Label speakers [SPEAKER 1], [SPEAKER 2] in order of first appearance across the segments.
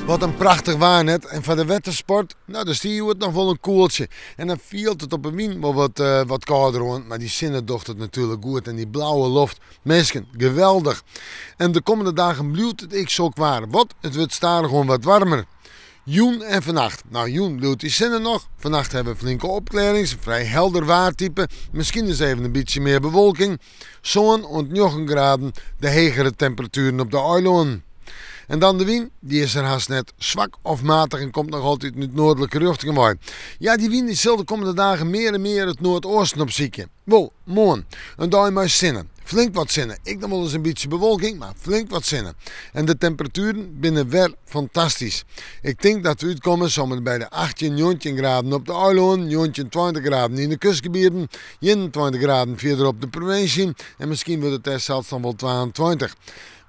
[SPEAKER 1] Wat in prachtich waar net. En foar de wettersport, nou der stie hjoed noch wol in koeltsje. En dan fielt it op 'e wyn wol wat, eh, wat kâlder oan. Mar dy sinne docht it natuerlik goed en dy blauwe loft. Minsken, geweldich. En de kommende dagen bliuwt it ek sok waar. Want it wurdt stadichoan wat waarmer. Jûn en fannacht. Nou, jûn bliuwt dy sinne noch. Fannacht hawwe we flinke opklearrings, frij helder waartype. Miskien ris even in bytsje mear bewolking. Sân oant njoggen graden, de hegere temperatueren op de eilannen. En dan de wyn, dy is der hast net. Swak of matich en komt noch altyd út noardlike rjochtingen wei. Ja, dy wyn dy sil de kommende dagen mear en mear it noardeasten opsykje. Wol, moarn. In dei mei sinne. Flink wat sinne. Ek noch wolris in bytsje bewolking, mar flink wat sinne. En de temperatueren binne wer fantastysk. Ik tink dat we útkomme samar by de 18, 19 graden op de eilannen, 19, 20 graden yn de kustgebieten, 21 graden fierder op de provinsje en miskien wurdt it dêr sels noch wol 22.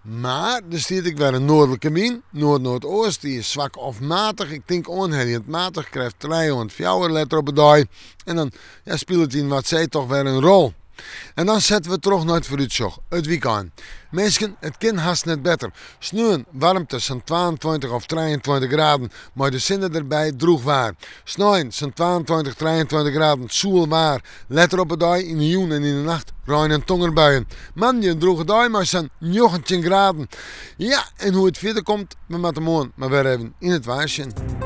[SPEAKER 1] Mar der stiet ek wer in noardlike wyn, noard-noardeast, dy is swak of matich. Ik tink oanheljend matich, krêft trije oant fjouwer letter op 'e dei. En dan ja, spilet dy Noardsee toch wer in rol. En dan sette we troch nei it foarútsjoch, it wykein. Minsken, it kin hast net better. Sneon waarmte sa'n 22 of 23 graden, mei de sinne derby drûch waar. Snein sa'n 22, 23 graden, soel waar. Letter op 'e dei, yn 'e jûn en yn 'e nacht, rein en tongerbuien. Moandei in drûge dei mei sa'n 19 graden. Ja, en hoe't it fierder komt, we moatte moarn mar wer even yn it waar sjen.